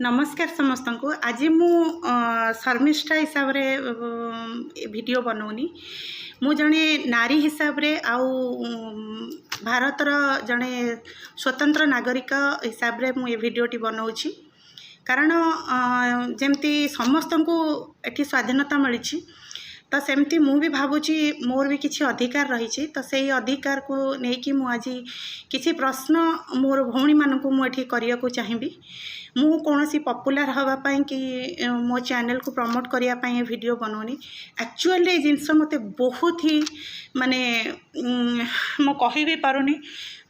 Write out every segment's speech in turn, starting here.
ନମସ୍କାର ସମସ୍ତଙ୍କୁ। ଆଜି ମୁଁ ଶର୍ମିଷ୍ଠା ହିସାବରେ ଏ ଭିଡ଼ିଓ ବନଉନି। ମୁଁ ଜଣେ ନାରୀ ହିସାବରେ ଆଉ ଭାରତର ଜଣେ ସ୍ୱତନ୍ତ୍ର ନାଗରିକ ହିସାବରେ ମୁଁ ଏ ଭିଡ଼ିଓଟି ବନଉଛି। କାରଣ ଯେମିତି ସମସ୍ତଙ୍କୁ ଏଠି ସ୍ୱାଧୀନତା ମିଳିଛି, ତ ସେମିତି ମୁଁ ବି ଭାବୁଛି ମୋର ବି କିଛି ଅଧିକାର ରହିଛି। ତ ସେଇ ଅଧିକାରକୁ ନେଇକି ମୁଁ ଆଜି କିଛି ପ୍ରଶ୍ନ ମୋର ଭଉଣୀମାନଙ୍କୁ ମୁଁ ଏଠି କରିବାକୁ ଚାହିଁବି। ମୁଁ କୌଣସି ପପୁଲାର ହେବା ପାଇଁ କି ମୋ ଚ୍ୟାନେଲକୁ ପ୍ରମୋଟ୍ କରିବା ପାଇଁ ଏ ଭିଡ଼ିଓ ବନଉନି। ଆକ୍ଚୁଆଲି ଏ ଜିନିଷ ମୋତେ ବହୁତ ହି ମାନେ ମୁଁ କହି ବି ପାରୁନି,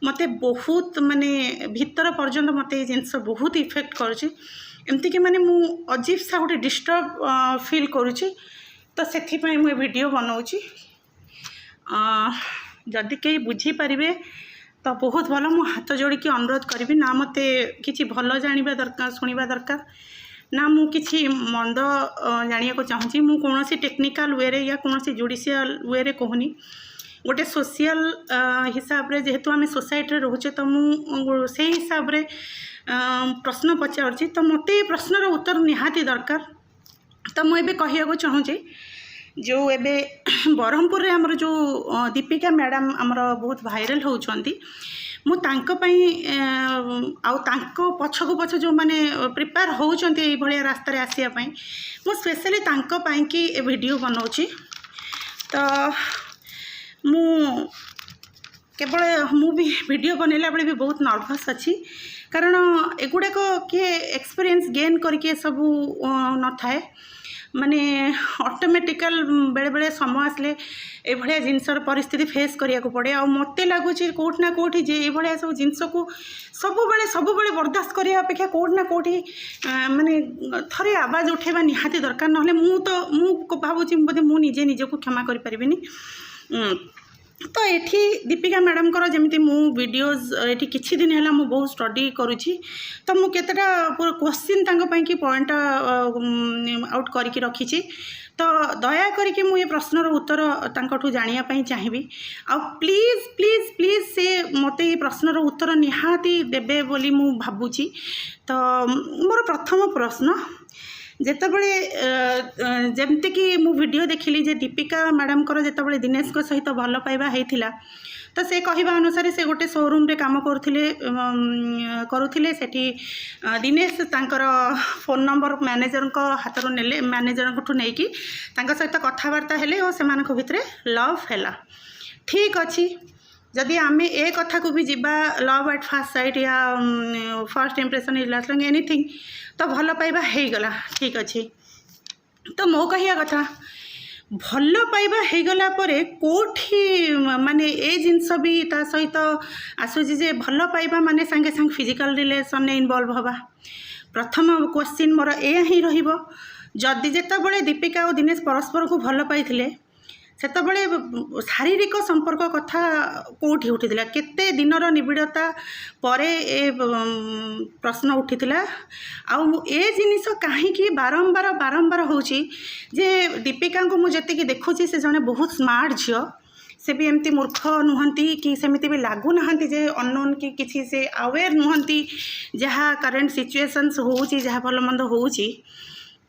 ମୋତେ ବହୁତ ମାନେ ଭିତର ପର୍ଯ୍ୟନ୍ତ ମୋତେ ଏ ଜିନିଷ ବହୁତ ଇଫେକ୍ଟ କରୁଛି। ଏମିତିକି ମାନେ ମୁଁ ଅଜୀବ ସା ଗୋଟେ ଡିଷ୍ଟର୍ବ ଫିଲ୍ କରୁଛି। ତ ସେଥିପାଇଁ ମୁଁ ଏ ଭିଡ଼ିଓ ବନଉଛି। ଯଦି କେହି ବୁଝିପାରିବେ ତ ବହୁତ ଭଲ। ମୁଁ ହାତ ଯୋଡ଼ିକି ଅନୁରୋଧ କରିବି। ନା ମୋତେ କିଛି ଭଲ ଜାଣିବା ଦରକାର, ଶୁଣିବା ଦରକାର, ନା ମୁଁ କିଛି ମନ୍ଦ ଜାଣିବାକୁ ଚାହୁଁଛି। ମୁଁ କୌଣସି ଟେକ୍ନିକାଲ ୱେରେ ୟା କୌଣସି ଜୁଡ଼ିସିଆଲ ୱେରେ କହୁନି। ଗୋଟେ ସୋସିଆଲ ହିସାବରେ, ଯେହେତୁ ଆମେ ସୋସାଇଟିରେ ରହୁଛେ, ତ ମୁଁ ସେଇ ହିସାବରେ ପ୍ରଶ୍ନ ପଚାରୁଛି। ତ ମୋତେ ଏ ପ୍ରଶ୍ନର ଉତ୍ତର ନିହାତି ଦରକାର। ତ ମୁଁ ଏବେ କହିବାକୁ ଚାହୁଁଛି, ଯେଉଁ ଏବେ ବ୍ରହ୍ମପୁରରେ ଆମର ଯେଉଁ ଦୀପିକା ମ୍ୟାଡ଼ାମ୍ ଆମର ବହୁତ ଭାଇରାଲ୍ ହେଉଛନ୍ତି, ମୁଁ ତାଙ୍କ ପାଇଁ ଆଉ ତାଙ୍କ ପଛକୁ ପଛ ଯେଉଁମାନେ ପ୍ରିପେୟାର ହେଉଛନ୍ତି ଏଇଭଳିଆ ରାସ୍ତାରେ ଆସିବା ପାଇଁ, ମୁଁ ସ୍ପେଶାଲି ତାଙ୍କ ପାଇଁକି ଏ ଭିଡ଼ିଓ ବନାଉଛି। ତ ମୁଁ କେବଳ ମୁଁ ବି ଭିଡ଼ିଓ ବନେଇଲା ବେଳେ ବି ବହୁତ ନର୍ଭସ୍ ଅଛି, କାରଣ ଏଗୁଡ଼ାକ କିଏ ଏକ୍ସପିରିଏନ୍ସ ଗେନ୍ କରିକି ଏସବୁ ନଥାଏ। ମାନେ ଅଟୋମେଟିକାଲ ବେଳେବେଳେ ସମୟ ଆସିଲେ ଏଭଳିଆ ଜିନିଷର ପରିସ୍ଥିତି ଫେସ୍ କରିବାକୁ ପଡ଼େ। ଆଉ ମୋତେ ଲାଗୁଛି କେଉଁଠି ନା କେଉଁଠି ଯେ ଏଇଭଳିଆ ସବୁ ଜିନିଷକୁ ସବୁବେଳେ ସବୁବେଳେ ବରଦାସ୍ତ କରିବା ଅପେକ୍ଷା କେଉଁଠି ନା କେଉଁଠି ମାନେ ଥରେ ଆବାଜ ଉଠାଇବା ନିହାତି ଦରକାର। ନହେଲେ ମୁଁ ତ ମୁଁ ଭାବୁଛି ବୋଧେ ମୁଁ ନିଜେ ନିଜକୁ କ୍ଷମା କରିପାରିବିନି। ତ ଏଠି ଦୀପିକା ମ୍ୟାଡ଼ାମଙ୍କର ଯେମିତି ମୁଁ ଭିଡ଼ିଓଜ୍ ଏଠି କିଛି ଦିନ ହେଲା ମୁଁ ବହୁତ ଷ୍ଟଡ଼ି କରୁଛି, ତ ମୁଁ କେତେଟା କୋଶ୍ଚିନ୍ ତାଙ୍କ ପାଇଁକି ପଏଣ୍ଟ ଆଉଟ୍ କରିକି ରଖିଛି। ତ ଦୟା କରିକି ମୁଁ ଏ ପ୍ରଶ୍ନର ଉତ୍ତର ତାଙ୍କଠୁ ଜାଣିବା ପାଇଁ ଚାହିଁବି। ଆଉ ପ୍ଲିଜ୍, ପ୍ଲିଜ୍, ପ୍ଲିଜ୍, ସେ ମୋତେ ଏଇ ପ୍ରଶ୍ନର ଉତ୍ତର ନିହାତି ଦେବେ ବୋଲି ମୁଁ ଭାବୁଛି। ତ ମୋର ପ୍ରଥମ ପ୍ରଶ୍ନ, ଯେତେବେଳେ ଯେମିତିକି ମୁଁ ଭିଡ଼ିଓ ଦେଖିଲି ଯେ ଦୀପିକା ମ୍ୟାଡ଼ାମଙ୍କର ଯେତେବେଳେ ଦିନେଶଙ୍କ ସହିତ ଭଲ ପାଇବା ହେଇଥିଲା, ତ ସେ କହିବା ଅନୁସାରେ ସେ ଗୋଟେ ସୋରୁମ୍ରେ କାମ କରୁଥିଲେ। ସେଠି ଦିନେଶ ତାଙ୍କର ଫୋନ୍ ନମ୍ବର ମ୍ୟାନେଜରଙ୍କ ହାତରୁ ନେଲେ, ମ୍ୟାନେଜରଙ୍କଠୁ ନେଇକି ତାଙ୍କ ସହିତ କଥାବାର୍ତ୍ତା ହେଲେ ଓ ସେମାନଙ୍କ ଭିତରେ ଲଭ୍ ହେଲା। ଠିକ୍ ଅଛି, ଯଦି ଆମେ ଏ କଥାକୁ ବି ଯିବା, love at first sight yeah first impression is last, anything, ତ ଭଲ ପାଇବା ହେଇଗଲା, ଠିକ୍ ଅଛି। ତ ମୋ କହିବା କଥା, ଭଲ ପାଇବା ହେଇଗଲା ପରେ କେଉଁଠି ମାନେ ଏ ଜିନିଷ ବି ତା ସହିତ ଆସୁଛି ଯେ ଭଲ ପାଇବା ମାନେ ସାଙ୍ଗେ ସାଙ୍ଗେ ଫିଜିକାଲ୍ ରିଲେସନ୍ରେ ଇନଭଲ୍ଭ ହେବା? ପ୍ରଥମ କ୍ୱେଶ୍ଚିନ୍ ମୋର ଏଇଆ ହିଁ ରହିବ। ଯଦି ଯେତେବେଳେ ଦୀପିକା ଆଉ ଦିନେଶ ପରସ୍ପରକୁ ଭଲ ପାଇଥିଲେ, ସେତେବେଳେ ଶାରୀରିକ ସମ୍ପର୍କ କଥା କେଉଁଠି ଉଠିଥିଲା? କେତେ ଦିନର ନିବିଡ଼ତା ପରେ ଏ ପ୍ରଶ୍ନ ଉଠିଥିଲା? ଆଉ ଏ ଜିନିଷ କାହିଁକି ବାରମ୍ବାର ବାରମ୍ବାର ହେଉଛି ଯେ ଦୀପିକାଙ୍କୁ ମୁଁ ଯେତିକି ଦେଖୁଛି, ସେ ଜଣେ ବହୁତ ସ୍ମାର୍ଟ ଝିଅ। ସେ ବି ଏମିତି ମୂର୍ଖ ନୁହନ୍ତି କି ସେମିତି ବି ଲାଗୁନାହାନ୍ତି ଯେ ଅନନୋନ୍ କି କିଛି। ସେ ଆୱେର୍ ନୁହନ୍ତି ଯାହା କରେଣ୍ଟ ସିଚୁଏସନ୍ସ ହେଉଛି, ଯାହା ଭଲ ମନ୍ଦ ହେଉଛି।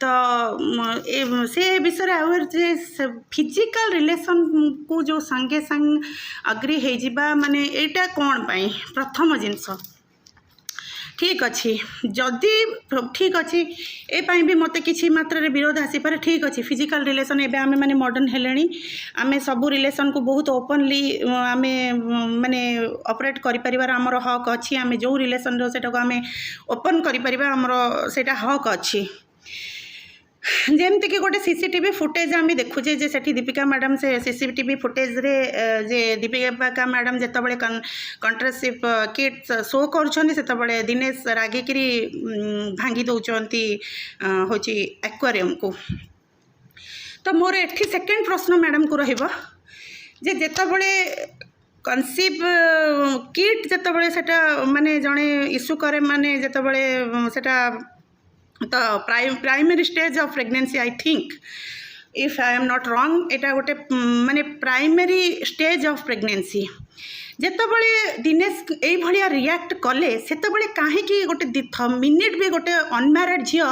ତ ଏ ସେ ବିଷୟରେ ଆୱେର୍ ଯେ ଫିଜିକାଲ୍ ରିଲେସନ୍କୁ ଯେଉଁ ସାଙ୍ଗେ ସାଙ୍ଗେ ଆଗ୍ରି ହେଇଯିବା, ମାନେ ଏଇଟା କ'ଣ ପାଇଁ? ପ୍ରଥମ ଜିନିଷ। ଠିକ୍ ଅଛି, ଯଦି ଠିକ୍ ଅଛି, ଏ ପାଇଁ ବି ମୋତେ କିଛି ମାତ୍ରାରେ ବିରୋଧ ଆସିପାରେ। ଠିକ୍ ଅଛି, ଫିଜିକାଲ୍ ରିଲେସନ୍, ଏବେ ଆମେ ମାନେ ମଡ଼ର୍ଣ୍ଣ ହେଲେଣି, ଆମେ ସବୁ ରିଲେସନ୍କୁ ବହୁତ ଓପନଲି ଆମେ ମାନେ ଅପରେଟ୍ କରିପାରିବାର ଆମର ହକ୍ ଅଛି। ଆମେ ଯେଉଁ ରିଲେସନ୍ର ସେଇଟାକୁ ଆମେ ଓପନ୍ କରିପାରିବା, ଆମର ସେଇଟା ହକ୍ ଅଛି। ଯେମିତିକି ଗୋଟେ ସିସିଟିଭି ଫୁଟେଜ୍ ଆମେ ଦେଖୁଛେ ଯେ ସେଠି ଦୀପିକା ମ୍ୟାଡ଼ାମ୍, ସେ ସିସିଟିଭି ଫୁଟେଜ୍ରେ ଯେ ଦୀପିକା ମ୍ୟାଡ଼ାମ୍ ଯେତେବେଳେ କଣ୍ଟ୍ରାସେପ୍ଟିଭ୍ କିଟ୍ ଶୋ କରୁଛନ୍ତି, ସେତେବେଳେ ଦିନେଶ ରାଗିକିରି ଭାଙ୍ଗି ଦେଉଛନ୍ତି ହେଉଛି ଆକ୍ୱାରିୟମକୁ। ତ ମୋର ଏଠି ସେକେଣ୍ଡ ପ୍ରଶ୍ନ ମ୍ୟାଡ଼ାମକୁ ରହିବ ଯେ ଯେତେବେଳେ କନସିଭ୍ କିଟ୍ ଯେତେବେଳେ ସେଟା ମାନେ ଜଣେ ଇସ୍ୟୁ କରେ, ମାନେ ଯେତେବେଳେ ସେଟା ତ primary stage of pregnancy, I think, if I am not wrong, ଏଇଟା ଗୋଟେ ମାନେ ପ୍ରାଇମେରୀ ଷ୍ଟେଜ୍ ଅଫ୍ ପ୍ରେଗନେନ୍ସି। ଯେତେବେଳେ ଦିନେଶ ଏଇଭଳିଆ ରିଆକ୍ଟ କଲେ, ସେତେବେଳେ କାହିଁକି ଗୋଟେ ମିନିଟ୍ ବି ଗୋଟେ ଅନମ୍ୟାରେଡ଼ ଝିଅ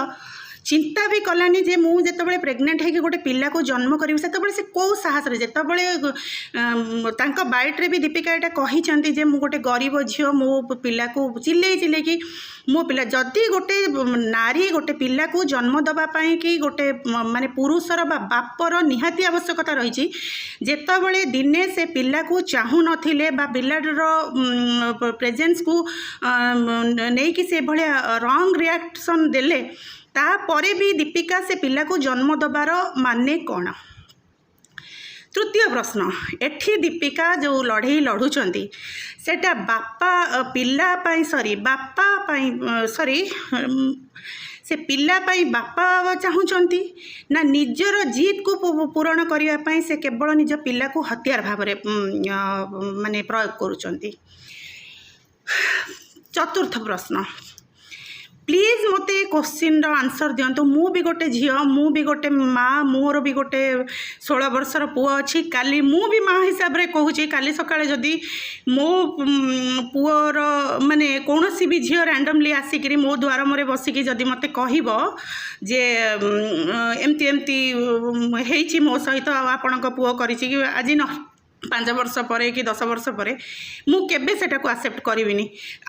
ଚିନ୍ତା ବି କଲାନି ଯେ ମୁଁ ଯେତେବେଳେ ପ୍ରେଗନେଣ୍ଟ ହେଇକି ଗୋଟେ ପିଲାକୁ ଜନ୍ମ କରିବି, ସେତେବେଳେ ସେ କେଉଁ ସାହସରେ? ଯେତେବେଳେ ତାଙ୍କ ବାଇଟ୍ରେ ବି ଦୀପିକା ଏଇଟା କହିଛନ୍ତି ଯେ ମୁଁ ଗୋଟେ ଗରିବ ଝିଅ, ମୋ ପିଲାକୁ ଚିଲେଇ ଚିଲେଇକି ମୋ ପିଲା। ଯଦି ଗୋଟେ ନାରୀ ଗୋଟେ ପିଲାକୁ ଜନ୍ମ ଦେବା ପାଇଁ କି ଗୋଟେ ମାନେ ପୁରୁଷର ବା ବାପର ନିହାତି ଆବଶ୍ୟକତା ରହିଛି, ଯେତେବେଳେ ଦିନେ ସେ ପିଲାକୁ ଚାହୁଁନଥିଲେ ବା ପିଲାର ପ୍ରେଜେନ୍ସକୁ ନେଇକି ସେ ଭଳିଆ ରଙ୍ଗ ରିଆକ୍ସନ୍ ଦେଲେ, ତାପରେ ବି ଦୀପିକା ସେ ପିଲାକୁ ଜନ୍ମ ଦେବାର ମାନେ କ'ଣ? ତୃତୀୟ ପ୍ରଶ୍ନ, ଏଠି ଦୀପିକା ଯେଉଁ ଲଢ଼େଇ ଲଢ଼ୁଛନ୍ତି, ସେଇଟା ବାପା ପିଲା ପାଇଁ, ସରି, ବାପା ପାଇଁ, ସରି, ସେ ପିଲା ପାଇଁ ବାପା ଚାହୁଁଛନ୍ତି ନା ନିଜର ଜିଦ୍କୁ ପୂରଣ କରିବା ପାଇଁ ସେ କେବଳ ନିଜ ପିଲାକୁ ହତିଆର ଭାବରେ ମାନେ ପ୍ରୟୋଗ କରୁଛନ୍ତି? ଚତୁର୍ଥ ପ୍ରଶ୍ନ, ପ୍ଲିଜ୍ ମୋତେ କୋଶ୍ଚିନ୍ର ଆନ୍ସର୍ ଦିଅନ୍ତୁ। ମୁଁ ବି ଗୋଟେ ଝିଅ, ମୁଁ ବି ଗୋଟେ ମା, ମୋର ବି ଗୋଟେ 16 ବର୍ଷର ପୁଅ ଅଛି। କାଲି ମୁଁ ବି ମା ହିସାବରେ କହୁଛି, କାଲି ସକାଳେ ଯଦି ମୋ ପୁଅର ମାନେ କୌଣସି ବି ଝିଅ ରାଣ୍ଡମଲି ଆସିକିରି ମୋ ଦୁଆର ମୁହଁରେ ବସିକି ଯଦି ମୋତେ କହିବ ଯେ ଏମିତି ଏମିତି ହେଇଛି ମୋ ସହିତ ଆଉ ଆପଣଙ୍କ ପୁଅ କରିଛି କି, ଆଜି ନ 5 ବର୍ଷ ପରେ କି 10 ବର୍ଷ ପରେ, ମୁଁ କେବେ ସେଟାକୁ ଆକ୍ସେପ୍ଟ କରିବିନି।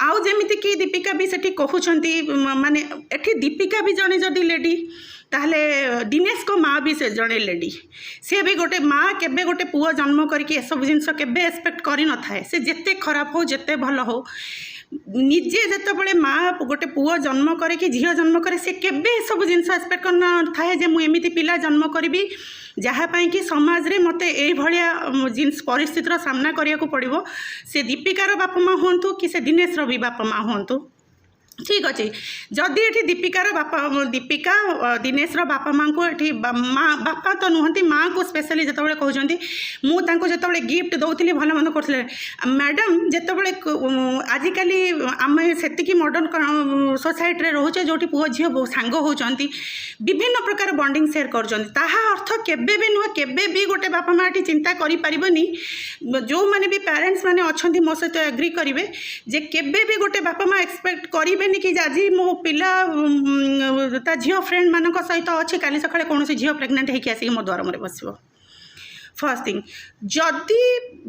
ଆଉ ଯେମିତିକି ଦୀପିକା ବି ସେଠି କହୁଛନ୍ତି, ମାନେ ଏଠି ଦୀପିକା ବି ଜଣେ ଯଦି ଲେଡ଼ି, ତାହେଲେ ଦିନେଶଙ୍କ ମା ବି ସେ ଜଣେ ଲେଡ଼ି, ସେ ବି ଗୋଟେ ମା। କେବେ ଗୋଟେ ପୁଅ ଜନ୍ମ କରିକି ଏସବୁ ଜିନିଷ କେବେ ଏକ୍ସପେକ୍ଟ କରିନଥାଏ। ସେ ଯେତେ ଖରାପ ହଉ, ଯେତେ ଭଲ ହଉ, ନିଜେ ଯେତେବେଳେ ମା ଗୋଟେ ପୁଅ ଜନ୍ମ କରେ କି ଝିଅ ଜନ୍ମ କରେ, ସେ କେବେ ଏସବୁ ଜିନିଷ ଏକ୍ସପେକ୍ଟ କରିନଥାଏ ଯେ ମୁଁ ଏମିତି ପିଲା ଜନ୍ମ କରିବି ଯାହା ପାଇଁକି ସମାଜରେ ମୋତେ ଏଇଭଳିଆ ଜିନିଷ ପରିସ୍ଥିତିର ସାମ୍ନା କରିବାକୁ ପଡ଼ିବ। ସେ ଦୀପିକାର ବାପା ମା ହୁଅନ୍ତୁ କି ସେ ଦିନେଶର ବି ବାପା ମା ହୁଅନ୍ତୁ, ଠିକ୍ ଅଛି। ଯଦି ଏଠି ଦୀପିକାର ବାପା, ଦୀପିକା ଦିନେଶର ବାପା ମାଆଙ୍କୁ ଏଠି ମା ବାପା ତ ନୁହନ୍ତି, ମାଆଙ୍କୁ ସ୍ପେଶାଲି ଯେତେବେଳେ କହୁଛନ୍ତି, ମୁଁ ତାଙ୍କୁ ଯେତେବେଳେ ଗିଫ୍ଟ ଦେଉଥିଲି, ଭଲ ମନ୍ଦ କରୁଥିଲେ। ମ୍ୟାଡ଼ାମ୍, ଯେତେବେଳେ ଆଜିକାଲି ଆମେ ସେତିକି ମଡ଼ର୍ଣ୍ଣ ସୋସାଇଟିରେ ରହୁଛେ, ଯେଉଁଠି ପୁଅ ଝିଅ ସାଙ୍ଗ ହେଉଛନ୍ତି, ବିଭିନ୍ନ ପ୍ରକାର ବଣ୍ଡିଙ୍ଗ ସେୟାର କରୁଛନ୍ତି, ତାହା ଅର୍ଥ କେବେ ବି ନୁହେଁ, କେବେ ବି ଗୋଟେ ବାପା ମା ଏଠି ଚିନ୍ତା କରିପାରିବନି। ଯେଉଁମାନେ ବି ପ୍ୟାରେଣ୍ଟସ୍ ମାନେ ଅଛନ୍ତି, ମୋ ସହିତ ଏଗ୍ରି କରିବେ ଯେ କେବେ ବି ଗୋଟେ ବାପା ମା ଏକ୍ସପେକ୍ଟ କରିବେନି କି ଆଜି ମୋ ପିଲା ତା ଝିଅ ଫ୍ରେଣ୍ଡମାନଙ୍କ ସହିତ ଅଛି, କାଲି ସକାଳେ କୌଣସି ଝିଅ ପ୍ରେଗନେଣ୍ଟ ହେଇକି ଆସିକି ମୋ ଦ୍ୱାର ମୁହଁରେ ବସିବ। ଫାର୍ଷ୍ଟ ଥିଙ୍ଗ, ଯଦି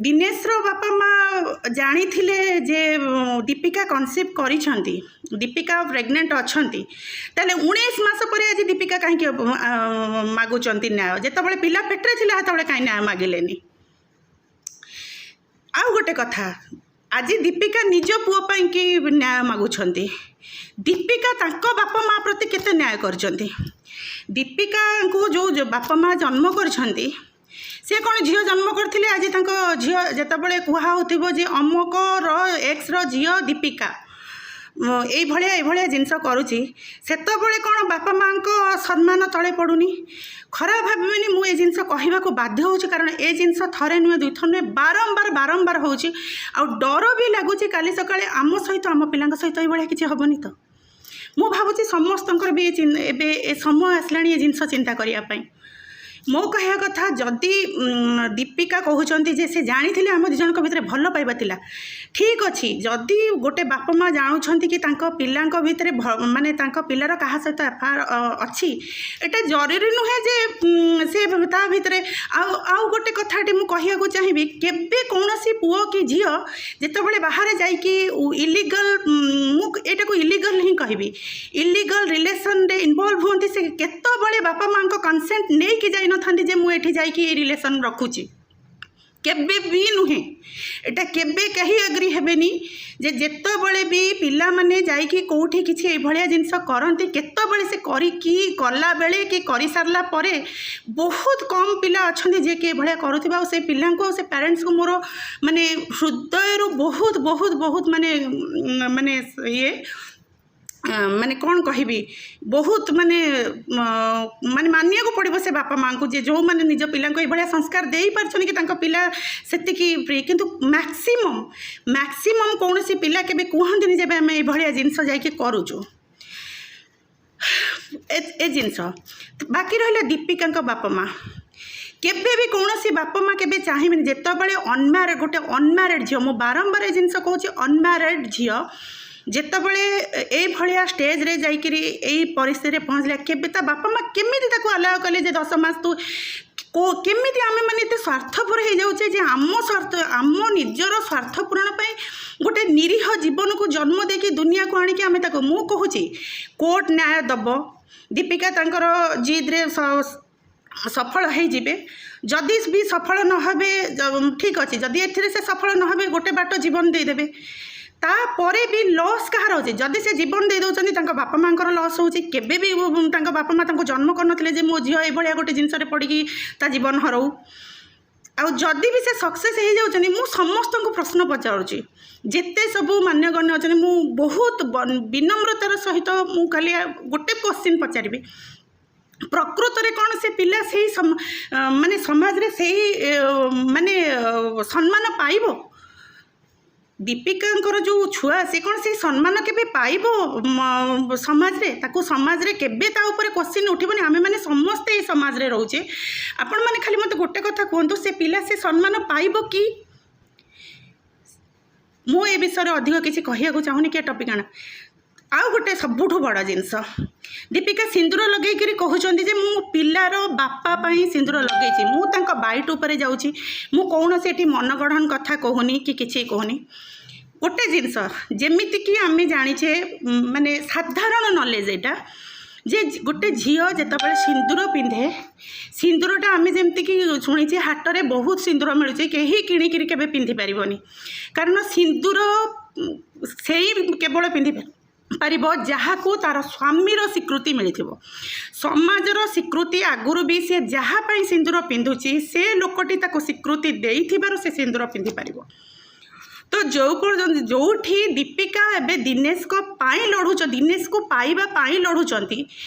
ଦିନେଶର ବାପା ମା ଜାଣିଥିଲେ ଯେ ଦୀପିକା କନସିଭ୍ କରିଛନ୍ତି, ଦୀପିକା ପ୍ରେଗନେଣ୍ଟ ଅଛନ୍ତି, ତାହେଲେ 19 ମାସ ପରେ ଆଜି ଦୀପିକା କାହିଁକି ମାଗୁଛନ୍ତି ନ୍ୟାୟ? ଯେତେବେଳେ ପିଲା ପେଟରେ ଥିଲା, ସେତେବେଳେ କାହିଁ ନ୍ୟାୟ ମାଗିଲେନି? ଆଉ ଗୋଟେ କଥା, ଆଜି ଦୀପିକା ନିଜ ପୁଅ ପାଇଁକି ନ୍ୟାୟ ମାଗୁଛନ୍ତି। ଦୀପିକା ତାଙ୍କ ବାପା ମା ପ୍ରତି କେତେ ନ୍ୟାୟ କରିଛନ୍ତି? ଦୀପିକାଙ୍କୁ ଯେଉଁ ଯେଉଁ ବାପା ମା ଜନ୍ମ କରିଛନ୍ତି, ସେ କ'ଣ ଝିଅ ଜନ୍ମ କରିଥିଲେ? ଆଜି ତାଙ୍କ ଝିଅ ଯେତେବେଳେ କୁହା ହେଉଥିବ ଯେ ଅମକର ଏକ୍ସର ଝିଅ ଦୀପିକା ଏଇଭଳିଆ ଏଇଭଳିଆ ଜିନିଷ କରୁଛି, ସେତେବେଳେ କ'ଣ ବାପା ମାଆଙ୍କ ସମ୍ମାନ ତଳେ ପଡ଼ୁନି? ଖରାପ ଭାବିବେନି, ମୁଁ ଏ ଜିନିଷ କହିବାକୁ ବାଧ୍ୟ ହେଉଛି, କାରଣ ଏ ଜିନିଷ ଥରେ ନୁହେଁ, ଦୁଇଥର ନୁହେଁ, ବାରମ୍ବାର ବାରମ୍ବାର ହେଉଛି। ଆଉ ଡର ବି ଲାଗୁଛି, କାଲି ସକାଳେ ଆମ ସହିତ, ଆମ ପିଲାଙ୍କ ସହିତ ଏଇଭଳିଆ କିଛି ହେବନି ତ? ମୁଁ ଭାବୁଛି ସମସ୍ତଙ୍କର ବି ଏବେ ଏ ସମୟ ଆସିଲାଣି ଏ ଜିନିଷ ଚିନ୍ତା କରିବା ପାଇଁ। ମୋ କହିବା କଥା, ଯଦି ଦୀପିକା କହୁଛନ୍ତି ଯେ ସେ ଜାଣିଥିଲେ, ଆମ ଦୁଇ ଜଣଙ୍କ ଭିତରେ ଭଲ ପାଇବା ଥିଲା, ଠିକ୍ ଅଛି। ଯଦି ଗୋଟେ ବାପା ମା ଜାଣୁଛନ୍ତି କି ତାଙ୍କ ପିଲାଙ୍କ ଭିତରେ ମାନେ ତାଙ୍କ ପିଲାର କାହା ସହିତ ଆଫେୟାର ଅଛି, ଏଇଟା ଜରୁରୀ ନୁହେଁ ଯେ ସେ ତା ଭିତରେ। ଆଉ ଗୋଟେ କଥାଟି ମୁଁ କହିବାକୁ ଚାହିଁବି, କେବେ କୌଣସି ପୁଅ କି ଝିଅ ଯେତେବେଳେ ବାହାରେ ଯାଇକି ଇଲିଗାଲ, ମୁଁ ଏଇଟାକୁ ଇଲିଗାଲ ହିଁ କହିବି, ଇଲିଗାଲ ରିଲେସନରେ ଇନଭଲ୍ଭ ହୁଅନ୍ତି, ସେ କେତେବେଳେ ବାପା ମାଆଙ୍କ କନସେଣ୍ଟ ନେଇକି ଯାଇନଥାନ୍ତି ଯେ ମୁଁ ଏଠି ଯାଇକି ଏଇ ରିଲେସନ୍ ରଖୁଛି। କେବେ ବି ନୁହେଁ। ଏଇଟା କେବେ କେହି ଏଗ୍ରି ହେବେନି ଯେ ଯେତେବେଳେ ବି ପିଲାମାନେ ଯାଇକି କେଉଁଠି କିଛି ଏଇଭଳିଆ ଜିନିଷ କରନ୍ତି, କେତେବେଳେ ସେ କରିକି କଲାବେଳେ କି କରିସାରିଲା ପରେ, ବହୁତ କମ୍ ପିଲା ଅଛନ୍ତି ଯିଏକି ଏଇଭଳିଆ କରୁଥିବେ। ଆଉ ସେ ପିଲାଙ୍କୁ ଆଉ ସେ ପ୍ୟାରେଣ୍ଟସକୁ ମୋର ମାନେ ହୃଦୟରୁ ବହୁତ ବହୁତ ବହୁତ ମାନେ ମାନେ ଇଏ ମାନେ କ'ଣ କହିବି, ବହୁତ ମାନେ ମାନେ ମାନିବାକୁ ପଡ଼ିବ ସେ ବାପା ମାଆଙ୍କୁ ଯେ ଯେଉଁମାନେ ନିଜ ପିଲାଙ୍କୁ ଏଇଭଳିଆ ସଂସ୍କାର ଦେଇପାରୁଛନ୍ତି କି ତାଙ୍କ ପିଲା ସେତିକି ଫ୍ରି। କିନ୍ତୁ ମ୍ୟାକ୍ସିମମ୍ କୌଣସି ପିଲା କେବେ କୁହନ୍ତିନି ଯେବେ ଆମେ ଏଇଭଳିଆ ଜିନିଷ ଯାଇକି କରୁଛୁ। ଏ ଜିନିଷ ବାକି ରହିଲା ଦୀପିକାଙ୍କ ବାପା ମା। କେବେ ବି କୌଣସି ବାପା ମା କେବେ ଚାହିଁବେନି। ଯେତେବେଳେ ଅନମ୍ୟାରେଡ଼, ଗୋଟେ ଅନମ୍ୟାରେଡ଼ ଝିଅ, ମୁଁ ବାରମ୍ବାର ଏ ଜିନିଷ କହୁଛି, ଅନମ୍ୟାରେଡ଼ ଝିଅ ଯେତେବେଳେ ଏଇଭଳିଆ ଷ୍ଟେଜ୍ରେ ଯାଇକିରି ଏଇ ପରିସ୍ଥିତିରେ ପହଞ୍ଚିଲା, କେବେ ତା ବାପା ମା କେମିତି ତାକୁ ଆଲାଉ କଲେ ଯେ 10 ମାସ ତୁ କେମିତି? ଆମେ ମାନେ ଏତେ ସ୍ୱାର୍ଥପର ହେଇଯାଉଛେ ଯେ ଆମ ସ୍ୱାର୍ଥ, ଆମ ନିଜର ସ୍ୱାର୍ଥ ପୂରଣ ପାଇଁ ଗୋଟେ ନିରୀହ ଜୀବନକୁ ଜନ୍ମ ଦେଇକି ଦୁନିଆକୁ ଆଣିକି ଆମେ ତାକୁ। ମୁଁ କହୁଛି, କୋର୍ଟ ନ୍ୟାୟ ଦେବ। ଦୀପିକା ତାଙ୍କର ଜିଦ୍ରେ ସଫଳ ହେଇଯିବେ। ଯଦି ବି ସଫଳ ନ ହେବେ, ଠିକ୍ ଅଛି। ଯଦି ଏଥିରେ ସେ ସଫଳ ନ ହେବେ, ଗୋଟେ ବାଟ ଜୀବନ ଦେଇଦେବେ। ତାପରେ ବି ଲସ୍ କାହାର ହେଉଛି? ଯଦି ସେ ଜୀବନ ଦେଇ ଦେଉଛନ୍ତି, ତାଙ୍କ ବାପା ମାଆଙ୍କର ଲସ୍ ହେଉଛି। କେବେ ବି ତାଙ୍କ ବାପା ମା' ତାଙ୍କୁ ଜନ୍ମ କରିନଥିଲେ ଯେ ମୋ ଝିଅ ଏଇଭଳିଆ ଗୋଟେ ଜିନିଷରେ ପଡ଼ିକି ତା ଜୀବନ ହରଉ। ଆଉ ଯଦି ବି ସେ ସକ୍ସେସ୍ ହେଇଯାଉଛନ୍ତି, ମୁଁ ସମସ୍ତଙ୍କୁ ପ୍ରଶ୍ନ ପଚାରୁଛି, ଯେତେ ସବୁ ମାନ୍ୟଗଣ୍ୟ ଅଛନ୍ତି, ମୁଁ ବହୁତ ବିନମ୍ରତାର ସହିତ ମୁଁ ଖାଲି ଗୋଟେ କୋଶ୍ଚିନ୍ ପଚାରିବି। ପ୍ରକୃତରେ କ'ଣ ସେ ପିଲା ସେଇ ମାନେ ସମାଜରେ ସେଇ ମାନେ ସମ୍ମାନ ପାଇବ? ଦୀପିକାଙ୍କର ଯେଉଁ ଛୁଆ, ସେ କ'ଣ ସେଇ ସମ୍ମାନ କେବେ ପାଇବ ସମାଜରେ? ତାକୁ ସମାଜରେ କେବେ ତା ଉପରେ କୋଶ୍ଚିନ୍ ଉଠିବନି? ଆମେମାନେ ସମସ୍ତେ ଏଇ ସମାଜରେ ରହୁଛେ। ଆପଣମାନେ ଖାଲି ମୋତେ ଗୋଟେ କଥା କୁହନ୍ତୁ, ସେ ପିଲା ସେ ସମ୍ମାନ ପାଇବ କି? ମୁଁ ଏ ବିଷୟରେ ଅଧିକ କିଛି କହିବାକୁ ଚାହୁଁନି କି ଏ ଟପିକ୍ ଆଣ। ଆଉ ଗୋଟେ ସବୁଠୁ ବଡ଼ ଜିନିଷ, ଦୀପିକା ସିନ୍ଦୁର ଲଗେଇକିରି କହୁଛନ୍ତି ଯେ ମୁଁ ପିଲାର ବାପା ପାଇଁ ସିନ୍ଦୁର ଲଗେଇଛି। ମୁଁ ତାଙ୍କ ବାଇଟ୍ ଉପରେ ଯାଉଛି। ମୁଁ କୌଣସି ଏଠି ମନଗଢ଼ନ କଥା କହୁନି କି କିଛି କହୁନି। ଗୋଟେ ଜିନିଷ ଯେମିତିକି ଆମେ ଜାଣିଛେ, ମାନେ ସାଧାରଣ ନଲେଜ ଏଇଟା ଯେ ଗୋଟେ ଝିଅ ଯେତେବେଳେ ସିନ୍ଦୁର ପିନ୍ଧେ, ସିନ୍ଦୁରଟା ଆମେ ଯେମିତିକି ଶୁଣିଛେ, ହାଟରେ ବହୁତ ସିନ୍ଦୁର ମିଳୁଛି, କେହି କିଣିକିରି କେବେ ପିନ୍ଧି ପାରିବନି। କାରଣ ସିନ୍ଦୁର ସେଇ କେବଳ ପିନ୍ଧି ପାରିବ ଯାହାକୁ ତାର ସ୍ୱାମୀର ସ୍ୱୀକୃତି ମିଳିଥିବ, ସମାଜର ସ୍ୱୀକୃତି। ଆଗରୁ ବି ସେ ଯାହା ପାଇଁ ସିନ୍ଦୁର ପିନ୍ଧୁଛି, ସେ ଲୋକଟି ତାକୁ ସ୍ୱୀକୃତି ଦେଇଥିବାରୁ ସେ ସିନ୍ଦୁର ପିନ୍ଧିପାରିବ। ତ ଯେଉଁ ପର୍ଯ୍ୟନ୍ତ ଯେଉଁଠି ଦୀପିକା ଏବେ ଦିନେଶଙ୍କ ପାଇଁ ଲଢ଼ୁଛ, ଦିନେଶକୁ ପାଇବା ପାଇଁ ଲଢ଼ୁଛନ୍ତି,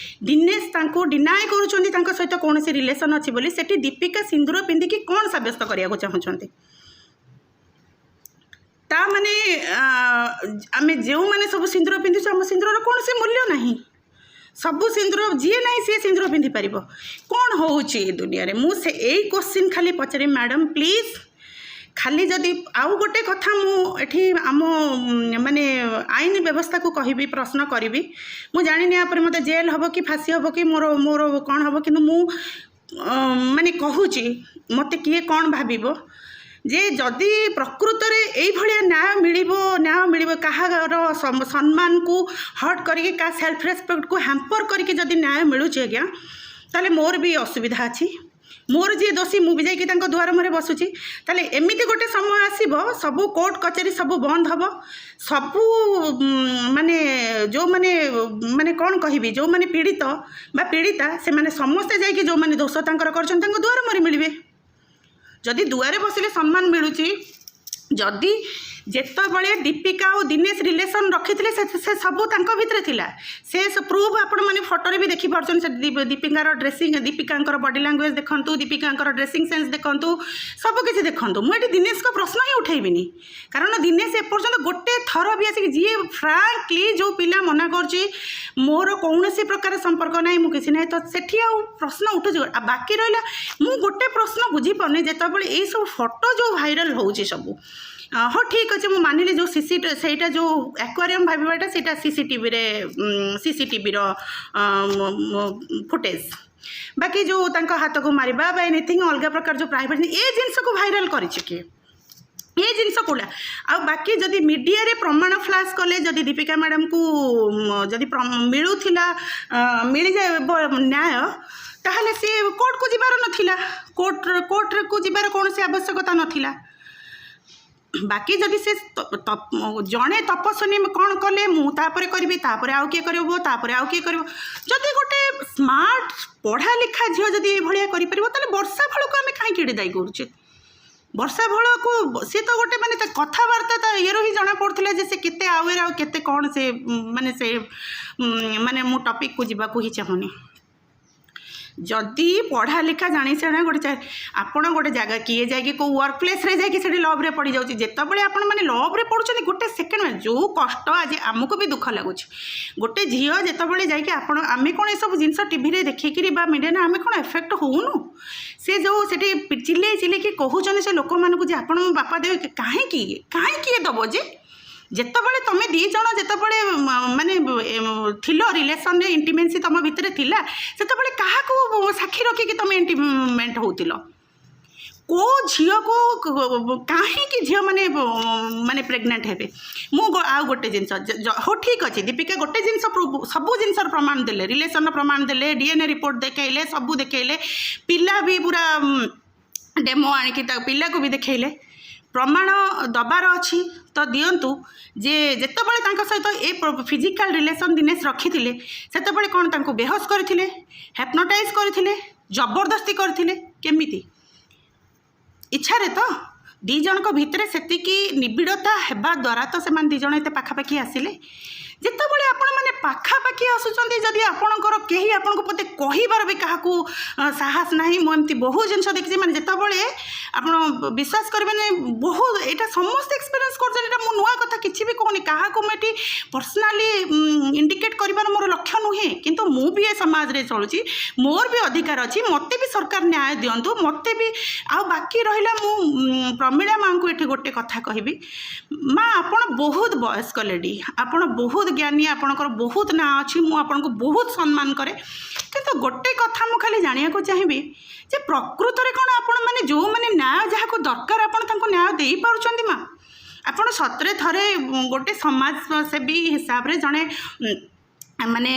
ଦିନେଶ ତାଙ୍କୁ ଡିନାଏ କରୁଛନ୍ତି ତାଙ୍କ ସହିତ କୌଣସି ରିଲେସନ୍ ଅଛି ବୋଲି, ସେଠି ଦୀପିକା ସିନ୍ଦୁର ପିନ୍ଧିକି କ'ଣ ସାବ୍ୟସ୍ତ କରିବାକୁ ଚାହୁଁଛନ୍ତି? ତା ମାନେ ଆମେ ଯେଉଁମାନେ ସବୁ ସିନ୍ଦୁର ପିନ୍ଧୁଛୁ, ଆମ ସିନ୍ଦୁରର କୌଣସି ମୂଲ୍ୟ ନାହିଁ? ସବୁ ସିନ୍ଦୁର ଯିଏ ନାହିଁ ସିଏ ସିନ୍ଦୁର ପିନ୍ଧିପାରିବ? କ'ଣ ହେଉଛି ଏ ଦୁନିଆରେ? ମୁଁ ସେ ଏଇ କୋଶ୍ଚିନ୍ ଖାଲି ପଚାରିବି। ମ୍ୟାଡ଼ାମ୍, ପ୍ଲିଜ୍ ଖାଲି ଯଦି ଆଉ ଗୋଟେ କଥା ମୁଁ ଏଠି ଆମ ମାନେ ଆଇନ ବ୍ୟବସ୍ଥାକୁ କହିବି, ପ୍ରଶ୍ନ କରିବି। ମୁଁ ଜାଣିନି ୟା ପରେ ମୋତେ ଜେଲ୍ ହେବ କି ଫାଶୀ ହେବ କି ମୋର ମୋର କ'ଣ ହେବ, କିନ୍ତୁ ମୁଁ ମାନେ କହୁଛି, ମୋତେ କିଏ କ'ଣ ଭାବିବ ଯେ ଯଦି ପ୍ରକୃତରେ ଏଇଭଳିଆ ନ୍ୟାୟ ମିଳିବ, ନ୍ୟାୟ ମିଳିବ, କାହାର ସମ୍ମାନକୁ ହର୍ଟ କରିକି, କାହା ସେଲ୍ଫ ରେସ୍ପେକ୍ଟକୁ ହ୍ୟାମ୍ପର କରିକି ଯଦି ନ୍ୟାୟ ମିଳୁଛି ଆଜ୍ଞା, ତାହେଲେ ମୋର ବି ଅସୁବିଧା ଅଛି। ମୋର ଯିଏ ଦୋଷୀ, ମୁଁ ବି ଯାଇକି ତାଙ୍କ ଦୁଆର ମୁହଁରେ ବସୁଛି। ତାହେଲେ ଏମିତି ଗୋଟେ ସମୟ ଆସିବ, ସବୁ କୋର୍ଟ କଚେରୀ ସବୁ ବନ୍ଦ ହେବ। ସବୁ ମାନେ ଯେଉଁମାନେ, ମାନେ କ'ଣ କହିବି, ଯେଉଁମାନେ ପୀଡ଼ିତ ବା ପୀଡ଼ିତା, ସେମାନେ ସମସ୍ତେ ଯାଇକି ଯେଉଁମାନେ ଦୋଷ ତାଙ୍କର କରିଛନ୍ତି, ତାଙ୍କ ଦୁଆର ମୁହଁରେ ମିଳିବେ। ଯଦି ଦୁଆରେ ବସିଲେ ସମ୍ମାନ ମିଳୁଛି, ଯଦି ଯେତେବେଳେ ଦୀପିକା ଆଉ ଦିନେଶ ରିଲେସନ୍ ରଖିଥିଲେ, ସେ ସବୁ ତାଙ୍କ ଭିତରେ ଥିଲା। ସେ ପ୍ରୁଫ୍ ଆପଣମାନେ ଫଟୋରେ ବି ଦେଖିପାରୁଛନ୍ତି। ସେ ଦୀପିକାର ଡ୍ରେସିଂ, ଦୀପିକାଙ୍କର ବଡି ଲାଙ୍ଗୁଏଜ୍ ଦେଖନ୍ତୁ, ଦୀପିକାଙ୍କର ଡ୍ରେସିଂ ସେନ୍ସ ଦେଖନ୍ତୁ, ସବୁ କିଛି ଦେଖନ୍ତୁ। ମୁଁ ଏଠି ଦିନେଶଙ୍କ ପ୍ରଶ୍ନ ହିଁ ଉଠେଇବିନି, କାରଣ ଦିନେଶ ଏପର୍ଯ୍ୟନ୍ତ ଗୋଟେ ଥର ବି ଆସିକି, ଯିଏ ଫ୍ରାଙ୍କଲି ଯେଉଁ ପିଲା ମନା କରୁଛି ମୋର କୌଣସି ପ୍ରକାର ସମ୍ପର୍କ ନାହିଁ, ମୁଁ କିଛି ନାହିଁ, ତ ସେଠି ଆଉ ପ୍ରଶ୍ନ ଉଠୁଛି? ଆଉ ବାକି ରହିଲା, ମୁଁ ଗୋଟେ ପ୍ରଶ୍ନ ବୁଝିପାରୁନି, ଯେତେବେଳେ ଏଇସବୁ ଫଟୋ ଯେଉଁ ଭାଇରାଲ୍ ହେଉଛି ସବୁ, ହଉ ଠିକ୍ ଅଛି, ମୁଁ ମାନିଲି, ଯେଉଁ ସିସି ସେଇଟା ଯେଉଁ ଆକ୍ୱାରିୟମ୍ ଭାବିବାଟା, ସେଇଟା ସିସିଟିଭିରେ, ସିସିଟିଭିର ଫୁଟେଜ୍। ବାକି ଯେଉଁ ତାଙ୍କ ହାତକୁ ମାରିବା ବା ଏନିଥିଙ୍ଗ ଅଲଗା ପ୍ରକାର ଯେଉଁ ପ୍ରାଇଭେଟ୍, ଏ ଜିନିଷକୁ ଭାଇରାଲ୍ କରିଛି କିଏ? ଏ ଜିନିଷ କୋଉଟା? ଆଉ ବାକି ଯଦି ମିଡ଼ିଆରେ ପ୍ରମାଣ ଫ୍ଲାସ୍ କଲେ, ଯଦି ଦୀପିକା ମ୍ୟାଡ଼ାମକୁ ଯଦି ମିଳୁଥିଲା, ମିଳିଯାଏ ନ୍ୟାୟ, ତାହେଲେ ସିଏ କୋର୍ଟକୁ ଯିବାର ନଥିଲା। କୋର୍ଟକୁ ଯିବାର କୌଣସି ଆବଶ୍ୟକତା ନଥିଲା। ବାକି ଯଦି ସେ ଜଣେ ତପସ୍ୱିନୀ କ'ଣ କଲେ, ମୁଁ ତାପରେ କରିବି, ତାପରେ ଆଉ କିଏ କରିବ, ତାପରେ ଆଉ କିଏ କରିବ। ଯଦି ଗୋଟେ ସ୍ମାର୍ଟ ପଢ଼ା ଲେଖା ଝିଅ ଯଦି ଏଇଭଳିଆ କରିପାରିବ, ତାହେଲେ ବର୍ଷା ଭୋଳକୁ ଆମେ କାହିଁକି ଏଠି ଦାୟୀ କରୁଛେ? ବର୍ଷା ଭୋଳକୁ ସିଏ ତ ଗୋଟେ ମାନେ ତା କଥାବାର୍ତ୍ତା, ତା ଇଏରୁ ହିଁ ଜଣାପଡ଼ୁଥିଲା ଯେ ସେ କେତେ ଆୱେର୍ ଆଉ କେତେ କ'ଣ ସେ ମାନେ ସେ ମାନେ ମୁଁ ଟପିକ୍କୁ ଯିବାକୁ ହିଁ ଚାହୁଁନି। ଯଦି ପଢ଼ା ଲେଖା ଜାଣିଶୁଣା ଗୋଟେ ଆପଣ ଗୋଟେ ଜାଗା କିଏ ଯାଇକି କେଉଁ ୱାର୍କ ପ୍ଲେସ୍ରେ ଯାଇକି ସେଠି ଲଭ୍ରେ ପଡ଼ିଯାଉଛି। ଯେତେବେଳେ ଆପଣମାନେ ଲଭ୍ରେ ପଡ଼ୁଛନ୍ତି, ଗୋଟେ ସେକେଣ୍ଡ ଯେଉଁ କଷ୍ଟ, ଆଜି ଆମକୁ ବି ଦୁଃଖ ଲାଗୁଛି। ଗୋଟେ ଝିଅ ଯେତେବେଳେ ଯାଇକି ଆପଣ, ଆମେ କ'ଣ ଏସବୁ ଜିନିଷ ଟିଭିରେ ଦେଖିକିରି ବା ମିଡ଼ିଆରେ ଆମେ କ'ଣ ଏଫେକ୍ଟ ହେଉନୁ? ସେ ଯେଉଁ ସେଠି ଚିଲେଇ ଚିଲେଇକି କହୁଛନ୍ତି ସେ ଲୋକମାନଙ୍କୁ ଯେ ଆପଣ ମୋ ବାପା ଦେବେ, କାହିଁକି କାହିଁକି ଇଏ ଦେବ ଯେ? ଯେତେବେଳେ ତମେ ଦୁଇ ଜଣ ଯେତେବେଳେ ମାନେ ଥିଲ ରିଲେସନରେ, ଇଣ୍ଟିମେନ୍ସି ତମ ଭିତରେ ଥିଲା, ସେତେବେଳେ କାହାକୁ ସାକ୍ଷୀ ରଖିକି ତମେ ଇଣ୍ଟିମେଣ୍ଟ ହେଉଥିଲ? କେଉଁ ଝିଅକୁ କାହିଁକି ଝିଅମାନେ ମାନେ ପ୍ରେଗନେଣ୍ଟ ହେବେ? ମୁଁ ଆଉ ଗୋଟେ ଜିନିଷ, ହଉ ଠିକ୍ ଅଛି, ଦୀପିକା ଗୋଟେ ଜିନିଷ ସବୁ ଜିନିଷର ପ୍ରମାଣ ଦେଲେ, ରିଲେସନର ପ୍ରମାଣ ଦେଲେ, ଡିଏନ୍ଏ ରିପୋର୍ଟ ଦେଖେଇଲେ, ସବୁ ଦେଖେଇଲେ, ପିଲା ବି ପୁରା ଡେମୋ ଆଣିକି ତା ପିଲାକୁ ବି ଦେଖେଇଲେ। ପ୍ରମାଣ ଦେବାର ଅଛି ତ ଦିଅନ୍ତୁ ଯେ ଯେତେବେଳେ ତାଙ୍କ ସହିତ ଏ ଫିଜିକାଲ ରିଲେସନ୍ ଦିନେଶ ରଖିଥିଲେ, ସେତେବେଳେ କ'ଣ ତାଙ୍କୁ ବେହୋସ କରିଥିଲେ, ହେପ୍ନୋଟାଇଜ୍ କରିଥିଲେ, ଜବରଦସ୍ତି କରିଥିଲେ? କେମିତି? ଇଚ୍ଛାରେ ତ ଦୁଇ ଜଣଙ୍କ ଭିତରେ ସେତିକି ନିବିଡ଼ତା ହେବା ଦ୍ୱାରା ତ ସେମାନେ ଦୁଇ ଜଣ ଏତେ ପାଖାପାଖି ଆସିଲେ। ଯେତେବେଳେ ଆପଣମାନେ ପାଖାପାଖି ଆସୁଛନ୍ତି, ଯଦି ଆପଣଙ୍କର କେହି ଆପଣଙ୍କୁ ମୋତେ କହିବାର ବି କାହାକୁ ସାହସ ନାହିଁ। ମୁଁ ଏମିତି ବହୁତ ଜିନିଷ ଦେଖିଛି। ମାନେ ଯେତେବେଳେ ଆପଣ ବିଶ୍ୱାସ କରିବେନି, ବହୁତ ଏଇଟା ସମସ୍ତେ ଏକ୍ସପିରିଏନ୍ସ କରୁଛନ୍ତି। ଏଇଟା ମୁଁ ନୂଆ କଥା କିଛି ବି କହୁନି। କାହାକୁ ମୁଁ ଏଠି ପର୍ସନାଲି ଇଣ୍ଡିକେଟ୍ କରିବାର ମୋର ଲକ୍ଷ୍ୟ ନୁହେଁ। କିନ୍ତୁ ମୁଁ ବି ଏ ସମାଜରେ ଚଳୁଛି, ମୋର ବି ଅଧିକାର ଅଛି, ମୋତେ ବି ସରକାର ନ୍ୟାୟ ଦିଅନ୍ତୁ, ମୋତେ ବି। ଆଉ ବାକି ରହିଲା, ମୁଁ ପ୍ରମିଳା ମାଆଙ୍କୁ ଏଠି ଗୋଟେ କଥା କହିବି। ମା, ଆପଣ ବହୁତ ବୟସ୍କ ଲେଡ଼ି, ଆପଣ ବହୁତ ଜ୍ଞାନୀ, ଆପଣଙ୍କର ବହୁତ ନାଁ ଅଛି, ମୁଁ ଆପଣଙ୍କୁ ବହୁତ ସମ୍ମାନ କରେ। କିନ୍ତୁ ଗୋଟେ କଥା ମୁଁ ଖାଲି ଜାଣିବାକୁ ଚାହିଁବି ଯେ ପ୍ରକୃତରେ କ'ଣ ଆପଣମାନେ ଯେଉଁମାନେ ନ୍ୟାୟ ଯାହାକୁ ଦରକାର, ଆପଣ ତାଙ୍କୁ ନ୍ୟାୟ ଦେଇପାରୁଛନ୍ତି? ମା, ଆପଣ ସତରେ ଥରେ ଗୋଟେ ସମାଜସେବୀ ହିସାବରେ, ଜଣେ ମାନେ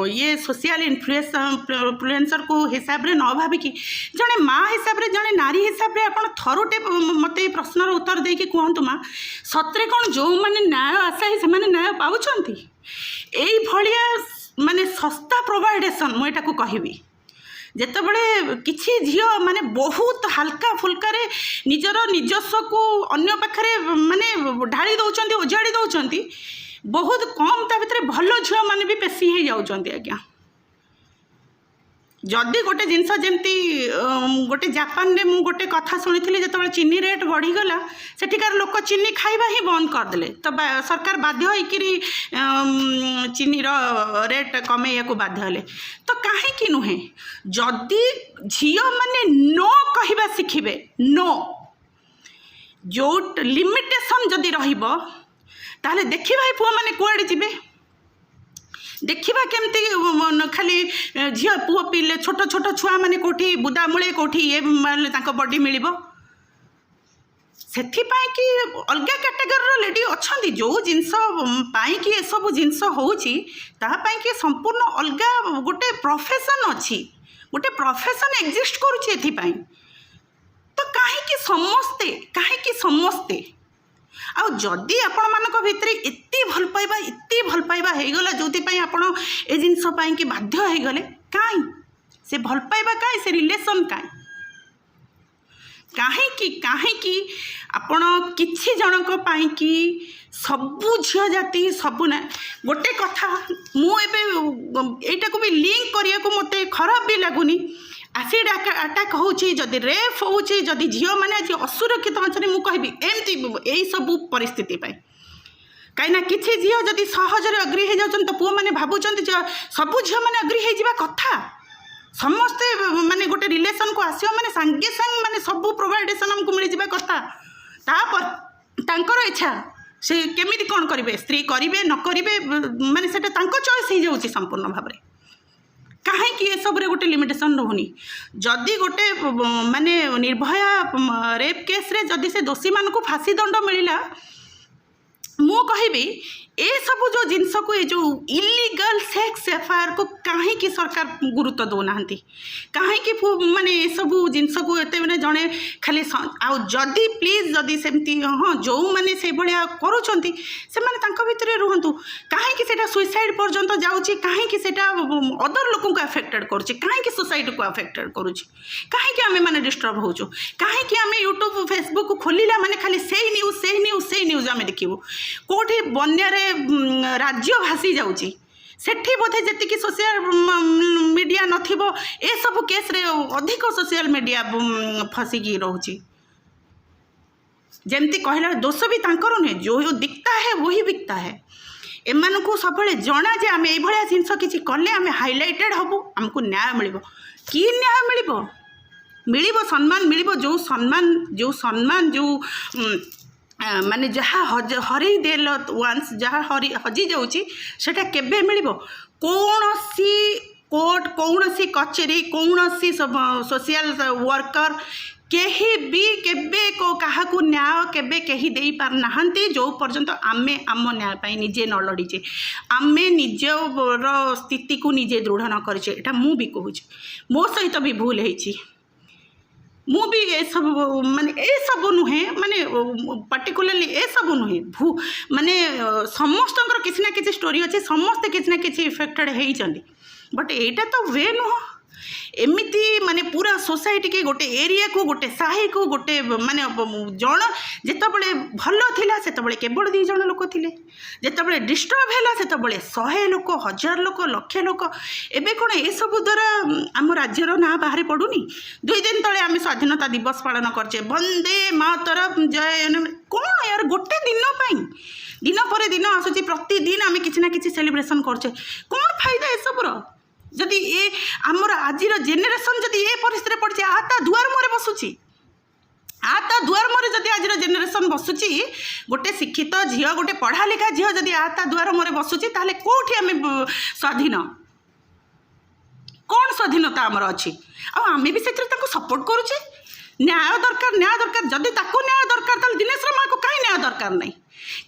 ଇଏ ସୋସିଆଲ ଇନଫ୍ଲୁଏନ୍ସରକୁ ହିସାବରେ ନ ଭାବିକି, ଜଣେ ମା ହିସାବରେ, ଜଣେ ନାରୀ ହିସାବରେ ଆପଣ ଥରୁଟେ ମୋତେ ଏ ପ୍ରଶ୍ନର ଉତ୍ତର ଦେଇକି କୁହନ୍ତୁ ମା, ସତରେ କ'ଣ ଯେଉଁମାନେ ନ୍ୟାୟ ଆଶାୟୀ ସେମାନେ ନ୍ୟାୟ ପାଉଛନ୍ତି? ଏଇଭଳିଆ ମାନେ ଶସ୍ତା ପ୍ରୋଭାଇଡ଼େସନ୍ ମୁଁ ଏଟାକୁ କହିବି। ଯେତେବେଳେ କିଛି ଝିଅ ମାନେ ବହୁତ ହାଲକା ଫୁଲକାରେ ନିଜର ନିଜସ୍ୱକୁ ଅନ୍ୟ ପାଖରେ ମାନେ ଢାଳି ଦେଉଛନ୍ତି, ଓଜାଡ଼ି ଦେଉଛନ୍ତି, ବହୁତ କମ୍ ତା ଭିତରେ ଭଲ ଝିଅମାନେ ବି ପେଶି ହେଇଯାଉଛନ୍ତି ଆଜ୍ଞା। ଯଦି ଗୋଟେ ଜିନିଷ ଯେମିତି ଗୋଟେ ଜାପାନରେ ମୁଁ ଗୋଟେ କଥା ଶୁଣିଥିଲି, ଯେତେବେଳେ ଚିନି ରେଟ୍ ବଢ଼ିଗଲା, ସେଠିକାର ଲୋକ ଚିନି ଖାଇବା ହିଁ ବନ୍ଦ କରିଦେଲେ। ତ ସରକାର ବାଧ୍ୟ ହେଇକିରି ଚିନିର ରେଟ୍ କମେଇବାକୁ ବାଧ୍ୟ ହେଲେ। ତ କାହିଁକି ନୁହେଁ? ଯଦି ଝିଅମାନେ ନୋ କହିବା ଶିଖିବେ, ନୋ ଯେଉଁ ଲିମିଟେସନ୍ ଯଦି ରହିବ, ତାହେଲେ ଦେଖିବା ଏ ପୁଅମାନେ କୁଆଡ଼େ ଯିବେ। ଦେଖିବା କେମିତି ଖାଲି ଝିଅ ପୁଅ ପିଲେ, ଛୋଟ ଛୋଟ ଛୁଆମାନେ କେଉଁଠି ବୁଦାମୂଳେ, କେଉଁଠି ଇଏ ମାନେ ତାଙ୍କ ବଡି ମିଳିବ। ସେଥିପାଇଁ କି ଅଲଗା କ୍ୟାଟେଗୋରୀର ଲେଡ଼ି ଅଛନ୍ତି। ଯେଉଁ ଜିନିଷ ପାଇଁକି ଏସବୁ ଜିନିଷ ହେଉଛି, ତାହା ପାଇଁକି ସମ୍ପୂର୍ଣ୍ଣ ଅଲଗା ଗୋଟେ ପ୍ରଫେସନ୍ ଅଛି, ଗୋଟେ ପ୍ରଫେସନ୍ ଏକ୍ଜିଷ୍ଟ କରୁଛି ଏଥିପାଇଁ। ତ କାହିଁକି ସମସ୍ତେ, କାହିଁକି ସମସ୍ତେ? ଆଉ ଯଦି ଆପଣମାନଙ୍କ ଭିତରେ ଏତେ ଭଲ ପାଇବା, ଏତେ ଭଲ ପାଇବା ହେଇଗଲା, ଯେଉଁଥିପାଇଁ ଆପଣ ଏ ଜିନିଷ ପାଇଁକି ବାଧ୍ୟ ହେଇଗଲେ, କାହିଁ ସେ ଭଲ ପାଇବା? କାହିଁ ସେ ରିଲେସନ୍? କାହିଁ କାହିଁକି କାହିଁକି ଆପଣ କିଛି ଜଣଙ୍କ ପାଇଁକି ସବୁ ଝିଅ ଜାତି ସବୁ ନା? ଗୋଟେ କଥା ମୁଁ ଏବେ ଏଇଟାକୁ ବି ଲିଙ୍କ କରିବାକୁ ମୋତେ ଖରାପ ବି ଲାଗୁନି। ଆସିଡ୍ ଆଟାକ୍ ହେଉଛି ଯଦି, ରେପ୍ ହେଉଛି ଯଦି, ଝିଅମାନେ ଆଜି ଅସୁରକ୍ଷିତ ଅଛନ୍ତି, ମୁଁ କହିବି ଏମିତି ଏଇସବୁ ପରିସ୍ଥିତି ପାଇଁ। କାହିଁକିନା କିଛି ଝିଅ ଯଦି ସହଜରେ ଅଗ୍ରି ହେଇଯାଉଛନ୍ତି, ତ ପୁଅମାନେ ଭାବୁଛନ୍ତି ଯେ ସବୁ ଝିଅମାନେ ଅଗ୍ରି ହେଇଯିବା କଥା। ସମସ୍ତେ ମାନେ ଗୋଟେ ରିଲେସନ୍କୁ ଆସିବ ମାନେ ସାଙ୍ଗେ ସାଙ୍ଗେ ମାନେ ସବୁ ପ୍ରୋଭାଇଡ଼େସନ୍ ଆମକୁ ମିଳିଯିବା କଥା। ତାପରେ ତାଙ୍କର ଇଚ୍ଛା, ସେ କେମିତି କ'ଣ କରିବେ, ସ୍ତ୍ରୀ କରିବେ ନ କରିବେ, ମାନେ ସେଇଟା ତାଙ୍କ ଚଏସ୍ ହେଇଯାଉଛି ସମ୍ପୂର୍ଣ୍ଣ ଭାବରେ। କାହିଁକି ଏସବୁରେ ଗୋଟେ ଲିମିଟେସନ୍ ରହୁନି? ଯଦି ଗୋଟେ ମାନେ ନିର୍ଭୟା ରେପ୍ କେସ୍ରେ ଯଦି ସେ ଦୋଷୀମାନଙ୍କୁ ଫାଶୀ ଦଣ୍ଡ ମିଳିଲା, ମୁଁ କହିବି ଏସବୁ ଯେଉଁ ଜିନିଷକୁ, ଏ ଯେଉଁ ଇଲିଗାଲ ସେକ୍ସ ଏଫଆଇଆରକୁ କାହିଁକି ସରକାର ଗୁରୁତ୍ୱ ଦେଉନାହାନ୍ତି? କାହିଁକି ମାନେ ଏସବୁ ଜିନିଷକୁ ଏତେ ମାନେ ଜଣେ ଖାଲି ଆଉ ଯଦି ପ୍ଲିଜ୍ ଯଦି ସେମିତି, ହଁ, ଯେଉଁମାନେ ସେଇଭଳିଆ କରୁଛନ୍ତି ସେମାନେ ତାଙ୍କ ଭିତରେ ରୁହନ୍ତୁ। କାହିଁକି ସେଇଟା ସୁଇସାଇଡ଼ ପର୍ଯ୍ୟନ୍ତ ଯାଉଛି? କାହିଁକି ସେଇଟା ଅଦର ଲୋକଙ୍କୁ ଆଫେକ୍ଟେଡ଼ କରୁଛି? କାହିଁକି ସୋସାଇଟିକୁ ଆଫେକ୍ଟେଡ଼ କରୁଛି? କାହିଁକି ଆମେମାନେ ଡିଷ୍ଟର୍ବ ହେଉଛୁ? କାହିଁକି ଆମେ ୟୁଟ୍ୟୁବ୍ ଫେସବୁକ୍ ଖୋଲିଲା ମାନେ ଖାଲି ସେଇ ନ୍ୟୁଜ୍, ସେଇ ନ୍ୟୁଜ୍, ସେଇ ନ୍ୟୁଜ୍ ଆମେ ଦେଖିବୁ? କେଉଁଠି ବନ୍ୟାରେ ରାଜ୍ୟ ଭାସି ଯାଉଛି, ସେଠି ବୋଧେ ଯେତିକି ସୋସିଆଲ ମିଡ଼ିଆ ନଥିବ, ଏସବୁ କେସ୍ରେ ଅଧିକ ସୋସିଆଲ ମିଡ଼ିଆ ଫସିକି ରହୁଛି। ଯେମିତି କହିଲା, ଦୋଷ ବି ତାଙ୍କର ନୁହେଁ। जो दिखता है वही बिकता है। ଏମାନଙ୍କୁ ସବୁବେଳେ ଜଣା ଯେ ଆମେ ଏଇଭଳିଆ ଜିନିଷ କିଛି କଲେ ଆମେ ହାଇଲାଇଟେଡ଼ ହେବୁ, ଆମକୁ ନ୍ୟାୟ ମିଳିବ। କି ନ୍ୟାୟ ମିଳିବ? ମିଳିବ ସମ୍ମାନ ମିଳିବ। ଯେଉଁ ସମ୍ମାନ, ଯେଉଁ ମାନେ ଯାହା ହରେଇ ଦେଲ ୱାନ୍ସ, ଯାହା ହଜି ଯାଉଛି, ସେଇଟା କେବେ ମିଳିବ? କୌଣସି କୋର୍ଟ, କୌଣସି କଚେରୀ, କୌଣସି ସୋସିଆଲ ୱାର୍କର, କେହି ବି କେବେ କାହାକୁ ନ୍ୟାୟ କେବେ କେହି ଦେଇପାରୁନାହାନ୍ତି, ଯେଉଁ ପର୍ଯ୍ୟନ୍ତ ଆମେ ଆମ ନ୍ୟାୟ ପାଇଁ ନିଜେ ନ ଲଢ଼ିଛେ, ଆମେ ନିଜର ସ୍ଥିତିକୁ ନିଜେ ଦୃଢ଼ ନ କରିଛେ। ଏଇଟା ମୁଁ ବି କହୁଛି, ମୋ ସହିତ ବି ଭୁଲ ହେଇଛି। ମୁଁ ବି ଏସବୁ, ମାନେ ଏସବୁ ନୁହେଁ, ମାନେ ପର୍ଟିକୁଲାରଲି ଏସବୁ ନୁହେଁ, ମାନେ ସମସ୍ତଙ୍କର କିଛି ନା କିଛି ଷ୍ଟୋରି ଅଛି, ସମସ୍ତେ କିଛି ନା କିଛି ଇଫେକ୍ଟେଡ଼ ହେଇଛନ୍ତି। ବଟ୍ ଏଇଟା ତ we ନୁହଁ। ଏମିତି ମାନେ ପୁରା ସୋସାଇଟିକି, ଗୋଟେ ଏରିଆକୁ, ଗୋଟେ ସାହିକୁ, ଗୋଟେ ମାନେ ଜଣ, ଯେତେବେଳେ ଭଲ ଥିଲା ସେତେବେଳେ କେବଳ ଦୁଇ ଜଣ ଲୋକ ଥିଲେ, ଯେତେବେଳେ ଡିଷ୍ଟର୍ବ ହେଲା ସେତେବେଳେ 100 ଲୋକ, 1000 ଲୋକ, ଲକ୍ଷେ ଲୋକ। ଏବେ କ'ଣ ଏସବୁ ଦ୍ୱାରା ଆମ ରାଜ୍ୟର ନାଁ ବାହାରେ ପଡ଼ୁନି? 2 ଦିନ ତଳେ ଆମେ ସ୍ୱାଧୀନତା ଦିବସ ପାଳନ କରିଛେ, ବନ୍ଦେ ମାତରମ୍, ଜୟ। କ'ଣ ୟାର, ଗୋଟେ ଦିନ ପାଇଁ ଦିନ ପରେ ଦିନ ଆସୁଛି, ପ୍ରତିଦିନ ଆମେ କିଛି ନା କିଛି ସେଲିବ୍ରେସନ୍ କରୁଛେ। କ'ଣ ଫାଇଦା ଏସବୁର, ଯଦି ଏ ଆମର ଆଜିର ଜେନେରେସନ୍ ଯଦି ଏ ପରିସ୍ଥିତିରେ ପଡ଼ିଛି, ଆ ତା ଦୁଆର ମୁହଁରେ ବସୁଛି, ଆ ତା ଦୁଆର ମୁହଁରେ ଯଦି ଆଜିର ଜେନେରେସନ୍ ବସୁଛି, ଗୋଟେ ଶିକ୍ଷିତ ଝିଅ, ଗୋଟେ ପଢ଼ା ଲେଖା ଝିଅ ଯଦି ଆ ତା ଦୁଆର ମୁହଁରେ ବସୁଛି, ତାହେଲେ କେଉଁଠି ଆମେ ସ୍ୱାଧୀନ? କ'ଣ ସ୍ୱାଧୀନତା ଆମର ଅଛି? ଆଉ ଆମେ ବି ସେଥିରେ ତାଙ୍କୁ ସପୋର୍ଟ କରୁଛେ। ନ୍ୟାୟ ଦରକାର, ନ୍ୟାୟ ଦରକାର। ଯଦି ତାକୁ ନ୍ୟାୟ ଦରକାର, ତାହେଲେ ଦିନେଶର ମାଆକୁ କାହିଁ ନ୍ୟାୟ ଦରକାର ନାହିଁ?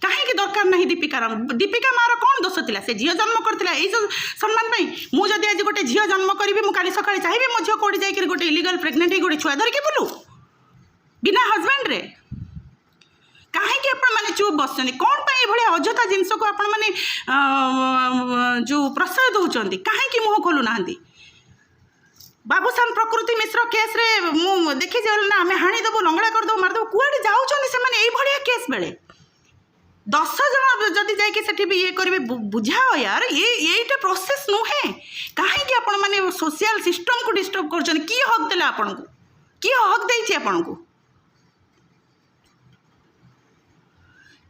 କାହିଁକି ଦରକାର ନାହିଁ ଦୀପିକାର? ଦୀପିକା ମାଆର କ'ଣ ଦୋଷ ଥିଲା? ସେ ଝିଅ ଜନ୍ମ କରିଥିଲା ଏଇ ସବୁ ସମ୍ମାନ ପାଇଁ। ମୁଁ ଯଦି ଆଜି ଗୋଟେ ଝିଅ ଜନ୍ମ କରିବି, ମୁଁ କାଲି ସକାଳେ ଚାହିଁବି ମୋ ଝିଅ କେଉଁଠି ଯାଇକରି ଗୋଟେ ଇଲିଗାଲ ପ୍ରେଗନେଣ୍ଟ ହେଇ ଗୋଟେ ଛୁଆ ଧରିକି ବୁଲୁ ବିନା ହଜବେଣ୍ଡରେ? କାହିଁକି ଆପଣମାନେ ଚୁପ୍ ବସୁଛନ୍ତି? କ'ଣ ପାଇଁ ଏଭଳିଆ ଅଯଥା ଜିନିଷକୁ ଆପଣମାନେ ଯେଉଁ ପ୍ରଶ୍ରୟ ଦେଉଛନ୍ତି? କାହିଁକି ମୁହଁ ଖୋଲୁନାହାନ୍ତି? ବାବୁସାନ ପ୍ରକୃତି ମିଶ୍ର କେସ୍ରେ ମୁଁ ଦେଖିଛି ନା, ଆମେ ହାଣିଦେବୁ, ଲଙ୍ଗଳା କରିଦେବୁ, ମାରିଦେବୁ। କୁଆଡ଼େ ଯାଉଛନ୍ତି ସେମାନେ? ଏଇଭଳିଆ କେସ୍ ବେଳେ 10 ଜଣ ଯଦି ଯାଇକି ସେଠି ବି ଇଏ କରିବେ, ବୁଝାଅ ୟାର, ଏଇଟା ପ୍ରୋସେସ୍ ନୁହେଁ। କାହିଁକି ଆପଣମାନେ ସୋସିଆଲ ସିଷ୍ଟମକୁ ଡିଷ୍ଟର୍ବ କରୁଛନ୍ତି? କିଏ ହକ୍ ଦେଲା ଆପଣଙ୍କୁ? କିଏ ହକ୍ ଦେଇଛି ଆପଣଙ୍କୁ?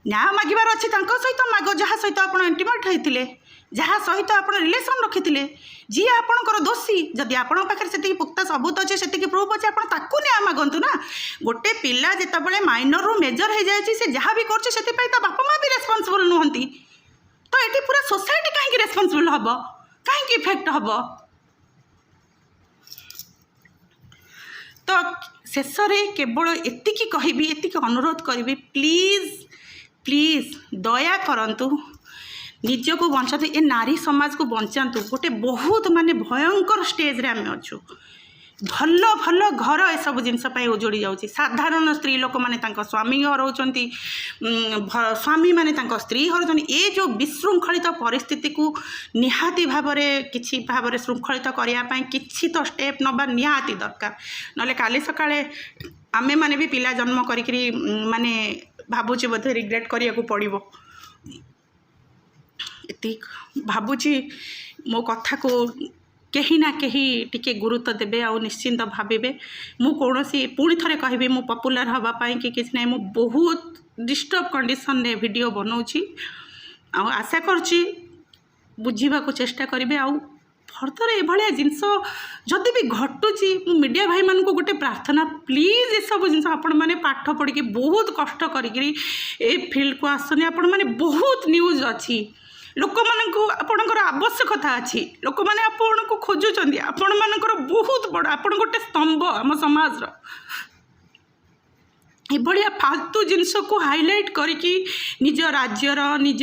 ନ୍ୟାୟ ମାଗିବାର ଅଛି, ତାଙ୍କ ସହିତ ମାଗ ଯାହା ସହିତ ଆପଣ ଇଣ୍ଟିମେଟ୍ ହେଇଥିଲେ, ଯାହା ସହିତ ଆପଣ ରିଲେସନ୍ ରଖିଥିଲେ, ଯିଏ ଆପଣଙ୍କର ଦୋଷୀ। ଯଦି ଆପଣଙ୍କ ପାଖରେ ସେତିକି ପୁକ୍ତା ସବୁତ ଅଛି, ସେତିକି ପ୍ରୁଫ୍ ଅଛି, ଆପଣ ତାକୁ ନ୍ୟାୟ ମାଗନ୍ତୁ ନା। ଗୋଟେ ପିଲା ଯେତେବେଳେ ମାଇନରରୁ ମେଜର ହେଇଯାଇଛି, ସେ ଯାହା ବି କରୁଛି ସେଥିପାଇଁ ତା ବାପା ମା ବି ରେସ୍ପନ୍ସିବଲ୍ ନୁହନ୍ତି। ତ ଏଠି ପୁରା ସୋସାଇଟି କାହିଁକି ରେସ୍ପନ୍ସିବଲ୍ ହେବ? କାହିଁକି ଇଫେକ୍ଟ ହେବ? ତ ଶେଷରେ କେବଳ ଏତିକି କହିବି, ଏତିକି ଅନୁରୋଧ କରିବି, ପ୍ଲିଜ୍ ପ୍ଲିଜ୍ ଦୟା କରନ୍ତୁ, ନିଜକୁ ବଞ୍ଚାନ୍ତୁ, ଏ ନାରୀ ସମାଜକୁ ବଞ୍ଚାନ୍ତୁ। ଗୋଟେ ବହୁତ ମାନେ ଭୟଙ୍କର ଷ୍ଟେଜ୍ରେ ଆମେ ଅଛୁ। ଭଲ ଭଲ ଘର ଏସବୁ ଜିନିଷ ପାଇଁ ଉଜୁଡ଼ି ଯାଉଛି। ସାଧାରଣ ସ୍ତ୍ରୀ ଲୋକମାନେ ତାଙ୍କ ସ୍ୱାମୀ ହରାଉଛନ୍ତି, ସ୍ୱାମୀମାନେ ତାଙ୍କ ସ୍ତ୍ରୀ ହରାଉଛନ୍ତି। ଏ ଯେଉଁ ବିଶୃଙ୍ଖଳିତ ପରିସ୍ଥିତିକୁ ନିହାତି ଭାବରେ କିଛି ଭାବରେ ଶୃଙ୍ଖଳିତ କରିବା ପାଇଁ କିଛି ତ ଷ୍ଟେପ୍ ନେବା ନିହାତି ଦରକାର। ନହେଲେ କାଲି ସକାଳେ ଆମେମାନେ ବି ପିଲା ଜନ୍ମ କରିକିରି ମାନେ ଭାବୁଛି ବୋଧେ ରିଗ୍ରେଟ୍ କରିବାକୁ ପଡ଼ିବ। ଏତିକି ଭାବୁଛି, ମୋ କଥାକୁ କେହି ନା କେହି ଟିକେ ଗୁରୁତ୍ୱ ଦେବେ ଆଉ ନିଶ୍ଚିନ୍ତ ଭାବିବେ। ମୁଁ କୌଣସି, ପୁଣି ଥରେ କହିବି, ମୁଁ ପପୁଲାର ହେବା ପାଇଁ କି କିଛି ନାହିଁ। ମୁଁ ବହୁତ ଡିଷ୍ଟର୍ବ କଣ୍ଡିସନରେ ଭିଡ଼ିଓ ବନାଉଛି ଆଉ ଆଶା କରୁଛି ବୁଝିବାକୁ ଚେଷ୍ଟା କରିବେ। ଆଉ ଫର୍ଦର ଏଭଳିଆ ଜିନିଷ ଯଦି ବି ଘଟୁଛି, ମୁଁ ମିଡ଼ିଆ ଭାଇମାନଙ୍କୁ ଗୋଟେ ପ୍ରାର୍ଥନା, ପ୍ଲିଜ୍ ଏସବୁ ଜିନିଷ, ଆପଣମାନେ ପାଠ ପଢ଼ିକି ବହୁତ କଷ୍ଟ କରିକିରି ଏ ଫିଲ୍ଡକୁ ଆସୁଛନ୍ତି, ଆପଣମାନେ ବହୁତ ନ୍ୟୁଜ୍ ଅଛି, ଲୋକମାନଙ୍କୁ ଆପଣଙ୍କର ଆବଶ୍ୟକତା ଅଛି, ଲୋକମାନେ ଆପଣଙ୍କୁ ଖୋଜୁଛନ୍ତି। ଆପଣମାନଙ୍କର ବହୁତ ବଡ଼, ଆପଣ ଗୋଟେ ସ୍ତମ୍ଭ ଆମ ସମାଜର। ଏଭଳିଆ ଫାଲତୁ ଜିନିଷକୁ ହାଇଲାଇଟ୍ କରିକି ନିଜ ରାଜ୍ୟର, ନିଜ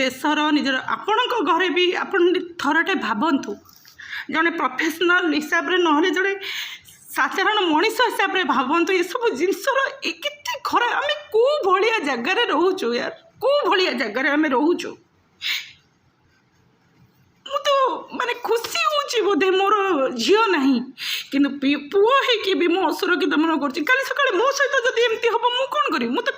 ଦେଶର, ନିଜର, ଆପଣଙ୍କ ଘରେ ବି ଆପଣ ଥରଟେ ଭାବନ୍ତୁ। ଜଣେ ପ୍ରଫେସନାଲ୍ ହିସାବରେ ନହେଲେ ଜଣେ ସାଧାରଣ ମଣିଷ ହିସାବରେ ଭାବନ୍ତୁ, ଏସବୁ ଜିନିଷର ଏ କେତେ ଖରାପ। ଆମେ କେଉଁ ଭଳିଆ ଜାଗାରେ ରହୁଛୁ ୟାର? କେଉଁ ଭଳିଆ ଜାଗାରେ ଆମେ ରହୁଛୁ? ମୁଁ ତ ମାନେ ଖୁସି ହେଉଛି ବୋଧେ ମୋର ଝିଅ ନାହିଁ, କିନ୍ତୁ ପୁଅ ହେଇକି ବି ମୁଁ ଅସୁରକ୍ଷିତ ମନେ କରୁଛି। କାଲି ସକାଳେ ମୋ ସହିତ ଯଦି ଏମିତି ହେବ, ମୁଁ କ'ଣ କରିବି? ମୁଁ ତ